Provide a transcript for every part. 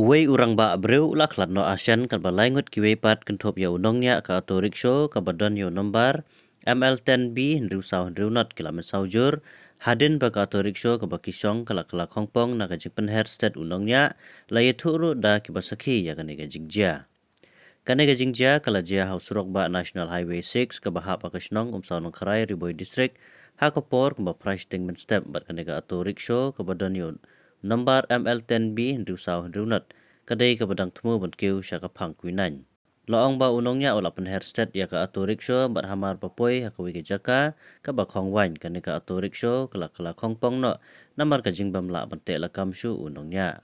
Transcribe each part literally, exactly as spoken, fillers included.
Uwei u rangbah briew u la khlad noh ashen katba lai ngut kiwei pat kynthup ïa u nongñiah ka auto rickshaw kaba don ïa u nombar M L ten B hynriew saw hynriew not ki la mynsaw jur hadien ba ka auto rickshaw kaba ki shong ka la kylla khongpong na ka jingpynher stet u nongñiah, la ïathuh ruh da kiba sakhi ïa kane ka jingjia. Kane ka jingjia ka la jia ha u surok bah National Highway six kaba hap ha ka shnong Umsaw Nongkharai, Ri Bhoi District, ha ka por kumba phra shiteng mynstep bad kane ka auto rickshaw kaba don ïa u nombar M L ten B hynriew saw hynriew not ka dei kaba dang thmu ban kiew sha ka phang Kwinnaiñ. La ong ba u nongñiah u la pynher stet ïa ka auto rickshaw bad hamar ba poi ha kawei ka jaka kaba khongwaiñ, kane ka auto rickshaw ka la kylla khongpong noh namar ka jingbym lah ban teh lakam shuh u nongñiah.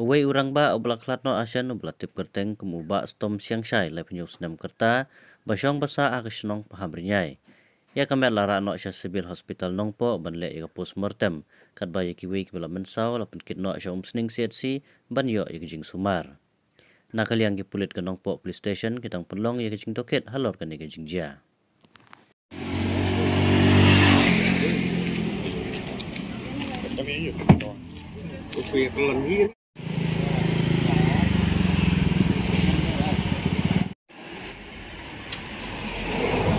Uwei u rangbah uba la khlad noh ashen uba la tip kyrteng kum u Bah Stom Siangshai, laiphew hynñiew snem kyrta, ba shong ba sah ha ka shnong Pahamriñai, ïa ka met la rah noh sha Civil Hospital Nongpoh ban leh ïa ka postmortem, katba ïa kiwei kiba la mynsaw la pynkit noh sha Umsning C H C ban ïoh ïa ka jingsumar. Na ka liang ki pulit ka Nongpoh Police Station ki dang pynlong ïa ka jingtohkit halor kane ka jingjia.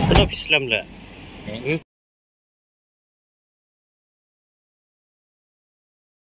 Kena phi slem le.